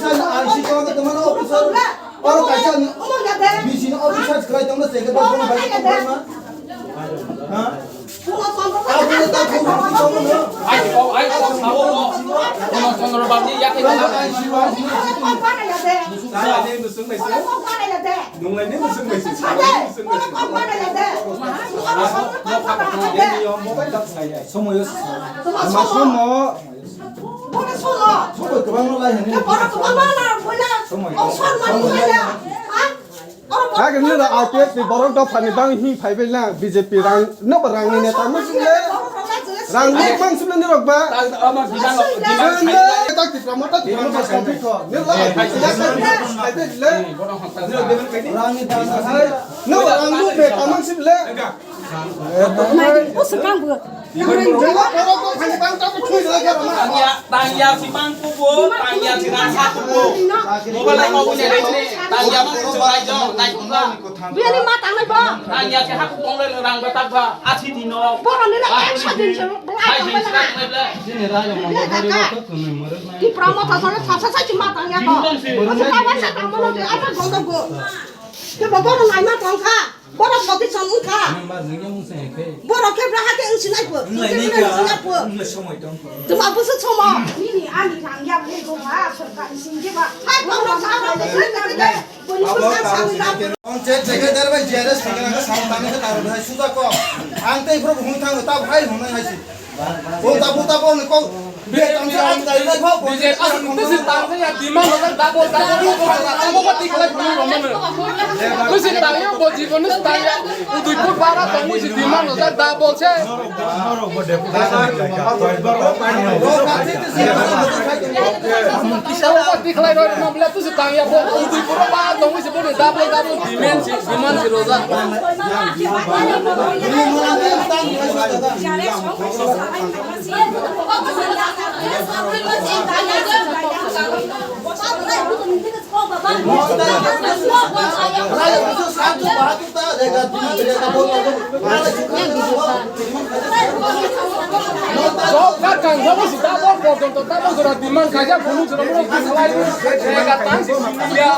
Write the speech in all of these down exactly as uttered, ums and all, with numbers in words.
officer ni R C tongma tongma officer. Oro kaisa ni B C ni officer khlai tongma se ke tongma bai tongma. Ha? Abo ni ta ko officer tongma. Ai ko, ai ko, sao ko. Kono Chandra Babu ni ya ke na. Nunglai ni musung bai se. Nunglai ni musung bai se. Somoyo. Somoyo kwbangma lai hwnwi. Somoyo. Hakhe nini rok I P F ni borok dophani bang hing phai bai lang B J P rang no bo rang ni neta no sile. Rang ni bang sile nini rok ba. Tak Tipra mota Tipra mota songphi kho. Nini rok I P F ni phai bai le. Rang ni bang sile. No rang no neta no sile. Tangya, tangya si mang kubo, tangya si rang ha kubo. Mobile ai mau punya deh sini. Tangya mang kubo ai jong, nai kubo. Biani ma tangnai ba. Tangya si ha kubo le rang betak ba. Asi dino. Borok ni la ekso din se. Hai din sila tunai bla. Tipra motha sale sasa sa si ma tangya ba. Masa ta ba sa tangmo no de asa gondo go. Ke ba borok nai ma tangkha. Borok boti chong wngkha. Borok khe braha khe wngsinai pho. Wnglainai kha. Wngsinai pho. Wngla somoi tong pho. Tuma busu somo. Nini ani rang ya bini goma sorkari singje ba. Hai borok sa ba. Ang cek jaga dar bai G R S thangna ka sam tani ka taru hai suda ko. Ang tei borok hung thang ta hai hung nai hai si. Bo ta bo ta bo ni ko. Be tang sa ang tai nai pho. B J P ni tusi tang sa ya demand hojak double double double hojak ang bo ti khlai phuru romano. Tusi tang ya bo jibon ni tang ya Udaipur bara tong si demand hojak double se. Ti khlai rw ma bla tusi tang ya bo Udaipur bara tong si bo double double demand si demand si rojak. Job card kangjabo si tabok porjonto tabok jora demand kaisa phunuk jora phunuk khalai ega tang si siniya.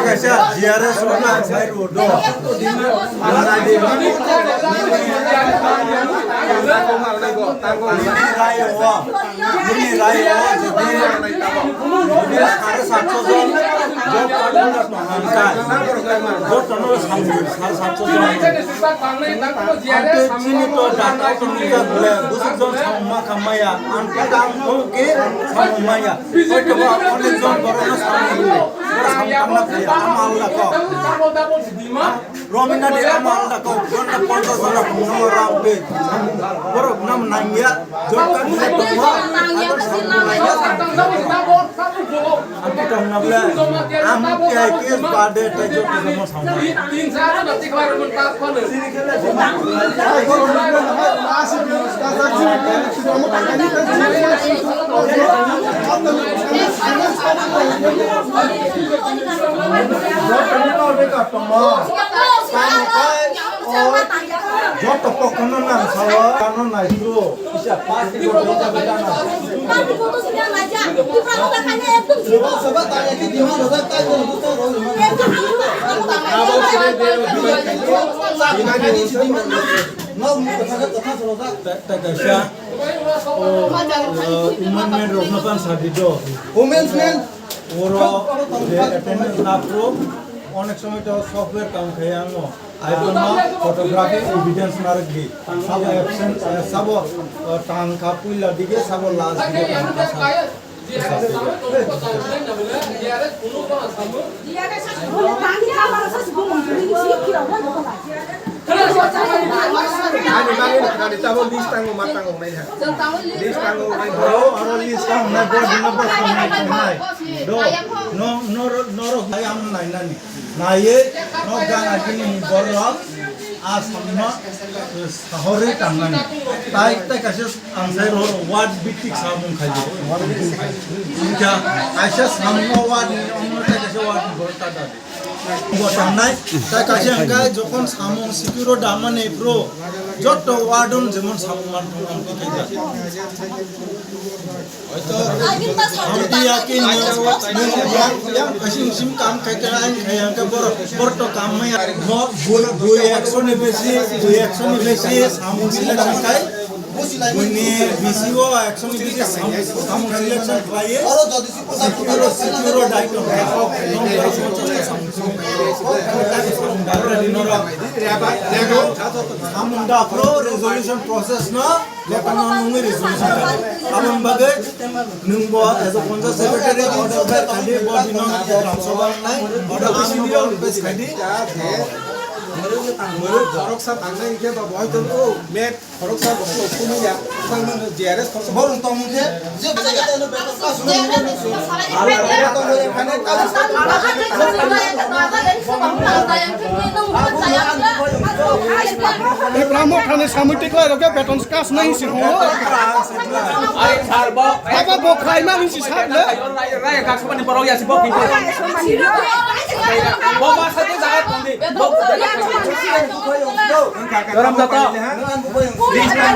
Kaisa G R S rok na sai road o. Nini rai o, nini rai o, jodi, jodi sare satso jon job card holder tong hwnkhai, jotono samung sare satso jon. Ang tei chini to data to nukjak bole, bwswk jon samung ma kha maya, ang tei ang khe samung maya. Hoito ba onek jon borokno samung rwo, borok samung tangna phaiya, ama alda kok. Romina de ama alda kok, jonna ponchash jona phunukno rang de. Borok nam nangya, job card nangya, tongo, abo samung nangya. Ang tongna bole, ang T I P S bade tei joto jomo samung. Joto pokno nang sawa, ano nai duro. Isa party ko dota beta na. Abo sire de. Tei kaisa, o, o, women men rokno pan sadi do. Women's men. Oro je attendance na pro, onek somoy to software kam khai ango. Iphone no photography evidence narwk di. Sabo absent, eh, sabo, eh, tang kha puila dige, sabo last dige tang kha sa. Ani bagwi khwnadi, tamo list tango, ma tango, nai ha. List tango, nai ha. Oro, oro list tango, nai bo, dino bo, nai, nai. Do, no, noro, noro, hai am nai nani. Naiye, no, gana gini borok, a samno, eh, sahorwi tangnani. Tai, tai kaisa ang sai ro, ward bittik samung khaidi. Wngkha, kaisa samung ward ni, omo tai kaisa ward ni borok ta dadi. Bo tangnai, tai kaisa hwnkhe jokhon samung sikiro damani pro, jotto wardon jemon samung man thong ang khaija. Hoito hamdi ya ki nwng, nwng yang, yang kaisa musim kam khai khai ang khai ang khe bor, bor to kam maya. Bo, bo, bo action ni besi, bo action ni besi samung selection khai. Bini bisi o action ni bisi samung, samung selection khlaiye. Sikiro, sikiro daito. Samung da pro resolution process no, jotono nungwi resolution. Aboni bagwi nwng bo as a panchayat secretary order bai khadi bo dino gram sabha nai order officially request khadi. Muruk, muruk, khoroksa tangnai hwnkhe ba bo hoito, oh, met Khoroksa bo kunu ya, tang nang J R S khoroksa borok tong khe, je bwsa khe tang beton ka sunu nang nang sunu. Ala ala tong khe khane ka sunu. Abraham thani samui tiklai rok beton ka sunu nang sunu. Are sir bo. Aba bo khai ma nang si sir le. Rai rai ka sumani borok ya si bo ki. Bo ma sa tu jaga tong di. Bo. Joram joto. List na.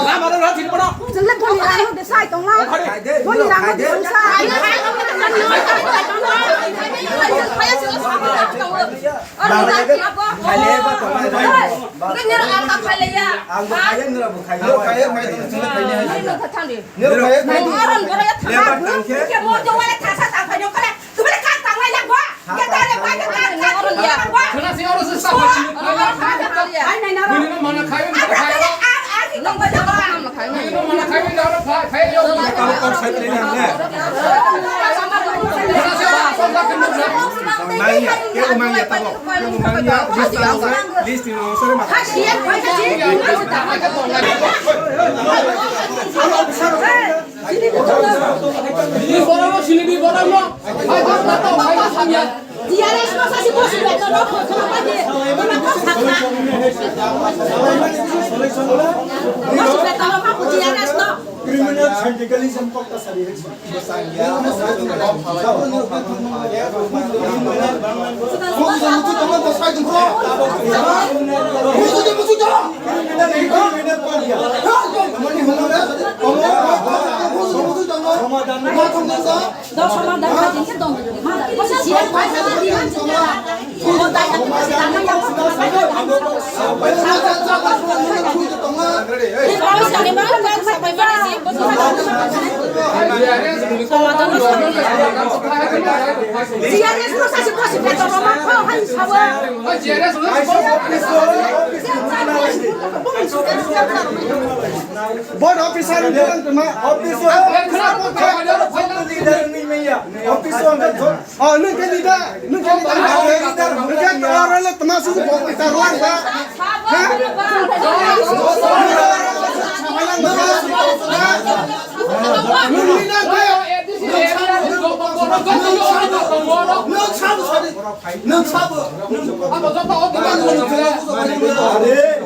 Lama ro ro thik bono. Jeng le boni rang de sai tong la. Boni rang de sai. Aro na ki abo. Ngira ang ka khaile ya. Ang bo khaile, ngira bo khaile. Ngira bo khaile, ngira bo khaile. Ngira bo khaile. Ngira bo khaile. Ngira bo khaile. Khuna si oro se sa. Ai, nai, nai, nai. Bini no mana khai, mana khai. Bini no mana khai, mana khai, mana khai. Khuna si oro sa. Nai, ke umang ya tabo. Ke umang ya, list ni oro, list ni oro, sore ma. Ini borok no sini di borok no. Hai, hai, hai, hai, hai, hai. G R S no sasi bosi beto no, kono pa de. Bosi beto no, pa G R S no. Criminal syndicalism kok ta sari. Board officer ni bilang tuma. Officer. Officer. Oh, nung ke leader, nung ke leader, nung ke leader, nung ke leader, nung ke leader, nung ke leader, ha? Nung leader ke? Nwng sabo, nwng sabo sadi, nwng sabo, nwng sabo.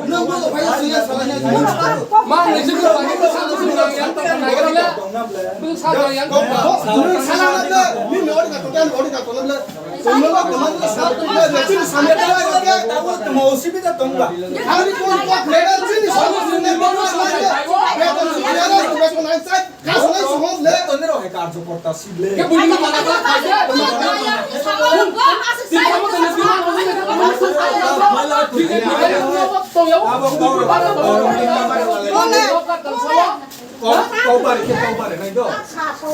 Nwng bodo phaiya sini salai nwng sabo. Nwng sabo yang. Nwng sabo yang. Nwng sabo yang. Nwng sabo yang. Nwng sabo yang. Nwng sabo yang. Kau, kau bari ke kau bari nai do.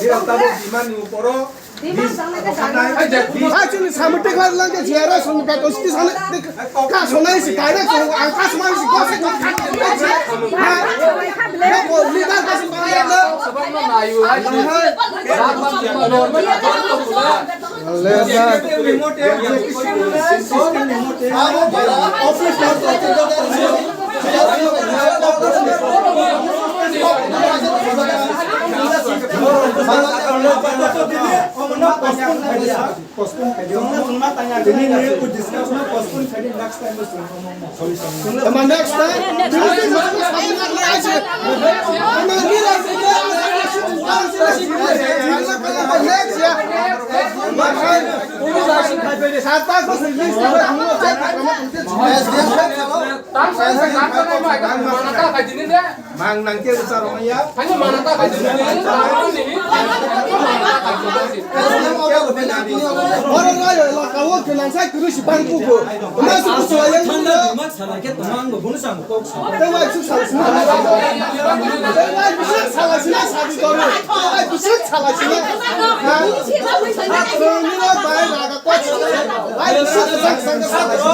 Dia tahu di mana uporo. Ai, chini samung tikhlai lang ke jera samung ka to sti sale ka sonai si kai na ko ang ka sonai si ko se ko ka. Ha? Ko ko ni ba ka si ba ya. Postpone khai di. Tini ni discussion postpone khai di, next time. Tama next time. Tini ni discussion postpone khai di. Tama ni la se ke. Next ya. Sata ko se list ko. Tang sa sa tang sa mai ka mana ta ka jini de. Mang nang ke usa rong ya. Hanya mana ta ka jini de. Mana ta ka jini de. Oro lai la ka wo ke nang sai kuru si bang ku ko. Ma su ku so yang. Thanda dimak sana ke tamang go bunu sang ko. Te wai su sa su. Te wai su sa su na sa di ko. Te wai su sa su na. Ha? Ni la bai la ka ko. Wai su sa su sa su.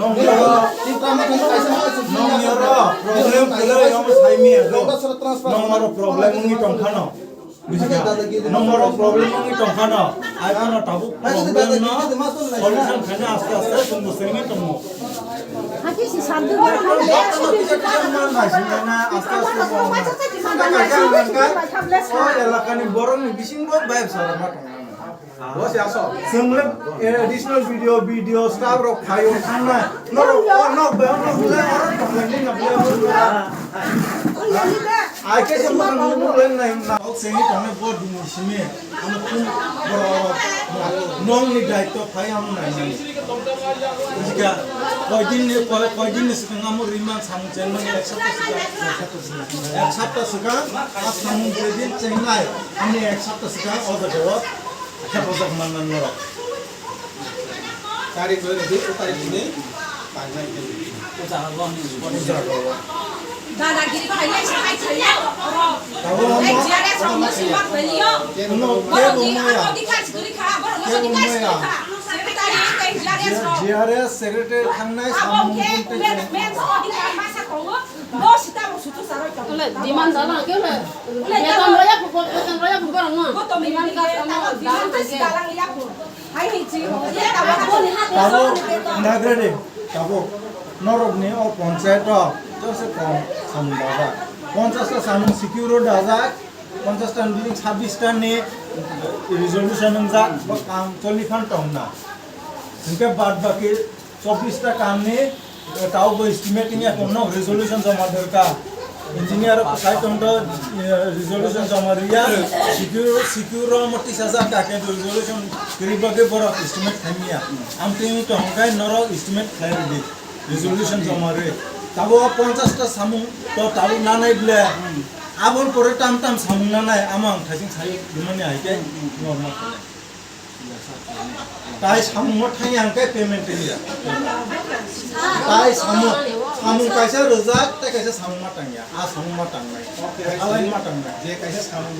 Nong ni oro. Nong ni oro. Problem kwlwi omo sai mi ego. Nong oro problem wngwi tong phano. Buji kha? Nong oro problem wngwi tong phano. Ai phano tabuk problem no solution khaina aste aste chwng bo swngwi tongo. Aste aste bo. O elaka ni borok ni bisingo bai bwsa rok ma tong. Chwng le, eh, additional video, video staff rok phaio thangnai. Norok, oh, nok bai, nok bai, norok bai, nok bai, nok bai. Ai khe se mokhang nukmung lai nai wngkha. Ok, sengwi tongnai bo dini simi. Ano khum borok nong ni daityo phai ang nai nai. Jika koi din ni, koi, koi din ni swkang amo rimang samung chenmani ek sapta swkang. Ek sapta swkang, a samung je din chengnai, ani ek sapta swkang o jaga o. Khe bojak manna norok. Tarik rwdi, o tarik hwnwi painai hwnwi. Dadagiri khainai, sakai khainai. Tabuk omo, G R S omo, omo sima khainai. Kebo omo ya. Borok ni ano dikha sigiri kha, borok ni dikha sigiri kha. Secretary tei G R S. D R S secretary thangnai samung tei men men so di ka masa tongo. Bo sita mo sutu saroi tongo. Ole demand dala ke ole. Ole beton dala. Raya pukor, beton raya pukor no. Bo to demand ka demand ka dala ya ko. Hai hi chi. Tabo nagrade, tabo norok ni o panchayat o jose kom samung dajak. Ponchas ta samung secure dajak. Ponchas ta ni bising sabis ta ni resolution wngjak. Bo kam choli phan tong na. Hingke bad baki chobbish ta kamni, eh, tao bo estimate wngya tongno resolution joma dorkar. Engineer rok sai tongdo, eh, resolution joma riya, secure, secure rok mo tisa jak ka ke resolution kiri bagwi borok estimate khaimya. Amtwi tong kai norok estimate khlai ridi, resolution joma ri. Tabo ponchas ta samung to tabo nanai ble. Abon pore tam tam samung nanai, amang thaising sai dumani hai ke normal. Tai samung mo thang yang ke payment ya. Tai samung, samung kaisa rojak, tai kaisa samung ma tang ya. A samung ma tang nai. Alai ma tang nai. Je kaisa samung